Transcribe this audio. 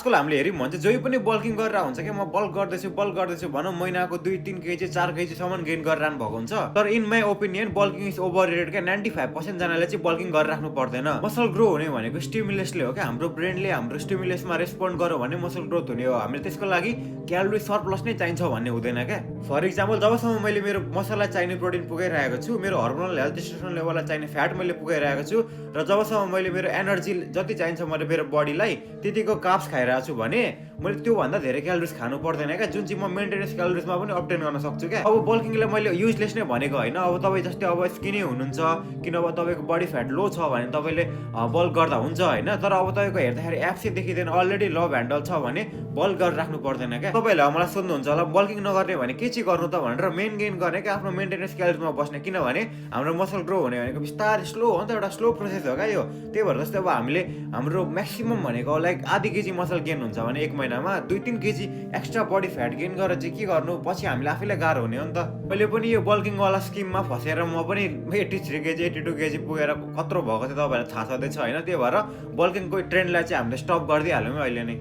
आजकल हामीले हेऱ्यौँ भने चाहिँ जोही पनि बल्किङ गरेर हुन्छ क्या, म बल्क गर्दैछु भनौँ महिनाको 2-3 केजी 4 केजीसम्म गेन गरिरहनु भएको हुन्छ। तर in my opinion bulking is over rated क्या। 95% जनाले चाहिँ बल्किङ गरिराख्नु पर्दैन। मसल ग्रो हुने भनेको स्टिमुलसले हो क्या, हाम्रो ब्रेनले हाम्रो स्टिमुलसमा रेस्पोन्ड गर्यो भने मसल ग्रोथ हुने हो। हामीले त्यसको लागि क्यालोरी सरप्लस नै चाहिन्छ भन्ने हुँदैन क्या। फर इक्जाम्पल जबसम्म मैले मेरो मसललाई चाहिने प्रोटिन पुगाइरहेको छु, मेरो हर्मोनल हेल्थ टेस्टोस्टेरोन लेभललाई चाहिने फ्याट मैले पुगाइरहेको छु, र जबसम्म मैले मेरो एनर्जी जति चाहिन्छ मैले मेरो बडीलाई त्यतिको कार्ब्स खाइरहेको छु भने मैले त्योभन्दा धेरै क्यालोरिज खानु पर्दैन क्या, जुन चाहिँ म मेन्टेनेन्स क्यालोरिजमा पनि अब्टेन गर्न सक्छु क्या। अब बल्किङलाई मैले युजलेस नै भनेको होइन। अब तपाईँ जस्तै अब स्किनी हुनुहुन्छ, किन अब तपाईँको बडी फ्याट लो छ भने तपाईँले बल्क गर्दा हुन्छ होइन। तर अब तपाईँको हेर्दाखेरि एप्सै देखिँदैन, अलरेडी लभ ह्यान्डल छ भने बल्क गरेर राख्नु पर्दैन क्या। तपाईँहरूले मलाई सोध्नुहुन्छ होला बल्किङ नगर्ने भने के चाहिँ गर्नु त भनेर। मेन गेन गर्ने क्या, आफ्नो मेन्टेनेन्स क्यालोरिजमा बस्ने, किनभने हाम्रो मसल ग्रो हुने भनेको बिस्तारै स्लो हो नि त, एउटा स्लो प्रोसेस हो क्या यो। त्यही भएर जस्तै अब हामीले हाम्रो म्याक्सिमम भनेको लाइक आधी केजी मसल गेन हुन्छ भने 1 महिनामा 2-3 kg extra body fat gain गरेर चाहिँ के गर्नु, पछि हामीलाई आफैलाई गाह्रो हुने हो नि त। मैले पनि यो बल्किङवाला स्किममा फसेर म पनि 83 केजी 82 केजी पुगेर कत्रो भएको थियो तपाईँहरूलाई थाहा छँदैछ होइन। त्यही भएर बल्किङको ट्रेन्डलाई चाहिँ हामीले स्टप गरिदिइहाल्यौँ अहिले नै।